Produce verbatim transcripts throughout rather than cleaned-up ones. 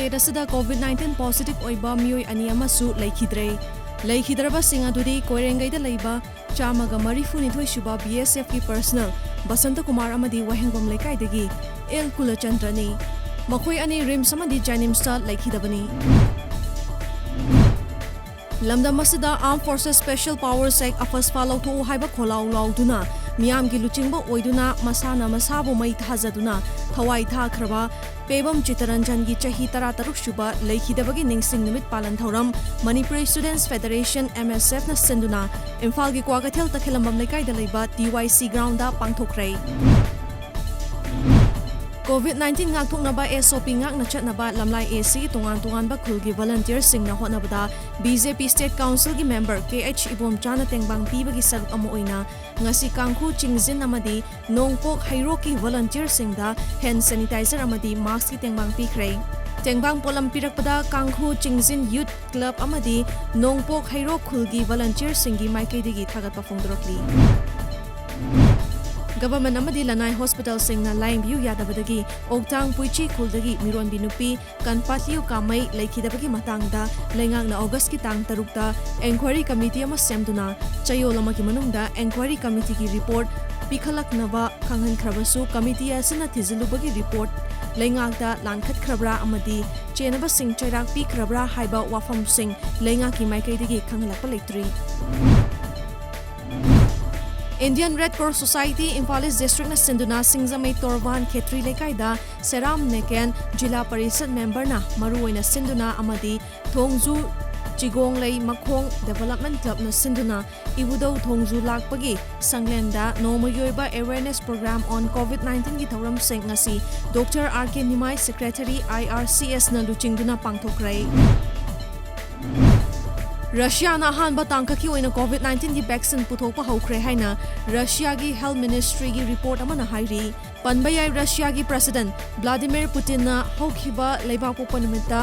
State ꯑꯁꯤꯗ COVID nineteen positive ꯑꯣꯏꯕ ꯃꯤꯑꯣꯏ ꯑꯅꯤ ꯑꯃꯁꯨ ꯂꯩꯈꯤꯗ꯭ꯔꯦ꯫ ꯂꯩꯈꯤꯗ꯭ꯔꯕꯁꯤꯡ ꯑꯗꯨꯗꯤ ꯀꯣꯏꯔꯦꯡꯒꯩꯗ ꯂꯩꯕ ꯆꯥꯝꯃꯒ ꯃꯔꯤꯐꯨ ꯅꯤꯊꯣꯏ ꯁꯨꯕ BSFꯀꯤ personnel ꯕꯁꯟꯇ ꯀꯨꯃꯥꯔ ꯑꯃꯗꯤ ꯋꯥꯍꯦꯡꯕꯝ ꯂꯩꯀꯥꯏꯗꯒꯤ ꯑꯦꯜ ꯀꯨꯂꯆꯟꯗ꯭ꯔꯅꯤ꯫ ꯃꯈꯣꯏ ꯑꯅꯤ RIMS ꯑꯃꯗꯤ JNIMSꯇ ꯂꯩꯈꯤꯗꯕꯅꯤ꯫ ꯂꯝꯗꯝ ꯑꯁꯤꯗ Armed Forces Special Powers Act, AFSPA ꯂꯧꯊꯣꯛꯎ ꯍꯥꯏꯕ ꯈꯣꯜꯂꯥꯎ ꯂꯥꯎꯗꯨꯅ ꯃꯤꯌꯥꯝꯒꯤ ꯂꯨꯆꯤꯡꯕ ꯑꯣꯏꯗꯨꯅ ꯃꯁꯥꯅ ꯃꯁꯥꯕꯨ ꯃꯩ ꯊꯥꯖꯗꯨꯅ ꯊꯋꯥꯏ ꯊꯥꯈ꯭ꯔꯕ ꯄꯦꯕꯝ ꯆꯤꯠꯇꯔꯟꯖꯟꯒꯤ ꯆꯍꯤ ꯇꯔꯥꯇꯔꯨꯛ ꯁꯨꯕ ꯂꯩꯈꯤꯗꯕꯒꯤ ꯅꯤꯡꯁꯤꯡ ꯅꯨꯃꯤꯠ ꯄꯥꯂꯟ ꯊꯧꯔꯝ Manipuri Students Federation, MSFꯅ ꯁꯤꯟꯗꯨꯅ ꯏꯝꯐꯥꯜꯒꯤ ꯀ꯭ꯋꯥꯀꯩꯊꯦꯜ ꯇꯈꯦꯜꯂꯝꯕꯝ ꯂꯩꯀꯥꯏꯗ ꯂꯩꯕ TYC groundꯗ ꯄꯥꯡꯊꯣꯛꯈ꯭ꯔꯦ꯫ COVID nineteen ꯉꯥꯛꯊꯣꯛꯅꯕ SOP ꯉꯥꯛꯅ ꯆꯠꯅꯕ ꯂꯝꯂꯥꯏ ACꯒꯤ ꯇꯣꯉꯥꯟ ꯇꯣꯉꯥꯟꯕ ꯈꯨꯜꯒꯤ volunteerꯁꯤꯡꯅ ꯍꯣꯠꯅꯕꯗ BJP State Councilꯒꯤ member KH ꯏꯕꯣꯝꯆꯥꯅ ꯇꯦꯡꯕꯥꯡ ꯄꯤꯕꯒꯤ ꯁꯔꯨꯛ ꯑꯃ ꯑꯣꯏꯅ ꯉꯁꯤ ꯀꯥꯡꯈꯨ ꯆꯤꯡꯖꯤꯟ ꯑꯃꯗꯤ ꯅꯣꯡꯄꯣꯛ ꯍꯩꯔꯣꯛꯀꯤ volunteerꯁꯤꯡꯗ hand sanitizer ꯑꯃꯗꯤ maskꯀꯤ ꯇꯦꯡꯕꯥꯡ ꯄꯤꯈ꯭ꯔꯦ꯫ ꯇꯦꯡꯕꯥꯡ ꯄꯣꯠꯂꯝ ꯄꯤꯔꯛꯄꯗ ꯀꯥꯡꯈꯨ ꯆꯤꯡꯖꯤꯟ Youth Club ꯑꯃꯗꯤ ꯅꯣꯡꯄꯣꯛ ꯍꯩꯔꯣꯛ ꯈꯨꯜꯒꯤ volunteerꯁꯤꯡꯒꯤ ꯃꯥꯏꯀꯩꯗꯒꯤ ꯊꯥꯒꯠꯄ ꯐꯣꯡꯗꯣꯔꯛꯂꯤ꯫ Government ꯑꯃꯗꯤ ꯂꯅꯥꯏ hospitalꯁꯤꯡꯅ ꯂꯥꯌꯦꯡꯕꯤꯌꯨ ꯌꯥꯗꯕꯗꯒꯤ ꯑꯣꯛꯇꯥꯡ ꯄꯨꯏꯆꯤ ꯈꯨꯜꯗꯒꯤ ꯃꯤꯔꯣꯟꯕꯤ ꯅꯨꯄꯤ ꯀꯟꯄꯥꯇꯤꯌꯨ ꯀꯥꯃꯩ ꯂꯩꯈꯤꯗꯕꯒꯤ ꯃꯇꯥꯡꯗ ꯂꯩꯉꯥꯛꯅ Augustꯀꯤ ꯇꯥꯡ ꯇꯔꯨꯛꯇ enquiry committee ꯑꯃ ꯁꯦꯝꯗꯨꯅ ꯆꯌꯣꯜ ꯑꯃꯒꯤ ꯃꯅꯨꯡꯗ enquiry committeeꯒꯤ report ꯄꯤꯈꯠꯂꯛꯅꯕ ꯈꯪꯍꯟꯈ꯭ꯔꯕꯁꯨ, committee ꯑꯁꯤꯅ ꯊꯤꯖꯤꯜꯂꯨꯕꯒꯤ report ꯂꯩꯉꯥꯛꯇ ꯂꯥꯟꯈꯠꯈ꯭ꯔꯕ꯭ꯔꯥ ꯑꯃꯗꯤ ꯆꯦꯟꯅꯕꯁꯤꯡ ꯆꯩꯔꯥꯛ ꯄꯤꯈ꯭ꯔꯕ꯭ꯔꯥ ꯍꯥꯏꯕ ꯋꯥꯐꯝꯁꯤꯡ ꯂꯩꯉꯥꯛꯀꯤ ꯃꯥꯏꯀꯩꯗꯒꯤ ꯈꯪꯍꯜꯂꯛꯄ ꯂꯩꯇ꯭ꯔꯤ꯫ Indian Red Cross Society Imphal East Districtꯅ ꯁꯤꯟꯗꯨꯅ ꯁꯤꯡꯖꯃꯩ ꯇꯣꯔꯕꯥꯟ ꯈꯦꯇ꯭ꯔꯤ ꯂꯩꯀꯥꯏꯗ ꯁꯦꯔꯥꯝ ꯅꯦꯀꯦꯟ ꯖꯤꯂꯥ ꯄꯔꯤꯁꯠ memberꯅ ꯃꯔꯨꯑꯣꯏꯅ ꯁꯤꯟꯗꯨꯅ ꯑꯃꯗꯤ ꯊꯣꯡꯖꯨ ꯆꯤꯒꯣꯡꯂꯩ ꯃꯈꯣꯡ Development Clubꯅ ꯁꯤꯟꯗꯨꯅ ꯏꯕꯨꯙꯧ ꯊꯣꯡꯖꯨ ꯂꯥꯛꯄꯒꯤ ꯁꯪꯂꯦꯟꯗ ꯅꯣꯡꯃꯒꯤ ꯑꯣꯏꯕ awareness program on COVID nineteenꯒꯤ ꯊꯧꯔꯝꯁꯤꯡ ꯉꯁꯤ Doctor R K ꯅꯤꯃꯥꯏ, Secretary, IRCSꯅ ꯂꯨꯆꯤꯡꯗꯨꯅ ꯄꯥꯡꯊꯣꯛꯈ꯭ꯔꯦ꯫ ꯔꯁꯤꯌꯥꯅ ꯑꯍꯥꯟꯕ ꯇꯥꯡꯀꯛꯀꯤ ꯑꯣꯏꯅ COVID nineteenꯒꯤ vaccine ꯄꯨꯊꯣꯛꯄ ꯍꯧꯈ꯭ꯔꯦ ꯍꯥꯏꯅ ꯔꯁꯤꯌꯥꯒꯤ Health Ministryꯒꯤ report ꯑꯃꯅ ꯍꯥꯏꯔꯤ꯫ ꯄꯟꯕ ꯌꯥꯏ, ꯔꯁꯤꯌꯥꯒꯤ President Vladimir Putinꯅ ꯍꯧꯈꯤꯕ ꯂꯩꯕꯥꯛꯄꯣꯛꯄ ꯅꯨꯃꯤꯠꯇ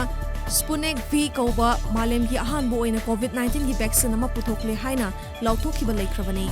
Sputnik V ꯀꯧꯕ ꯃꯥꯂꯦꯝꯒꯤ ꯑꯍꯥꯟꯕ ꯑꯣꯏꯅ COVID nineteenꯒꯤ vaccine ꯑꯃ ꯄꯨꯊꯣꯛꯂꯦ ꯍꯥꯏꯅ ꯂꯥꯎꯊꯣꯛꯈꯤꯕ ꯂꯩꯈ꯭ꯔꯕꯅꯤ꯫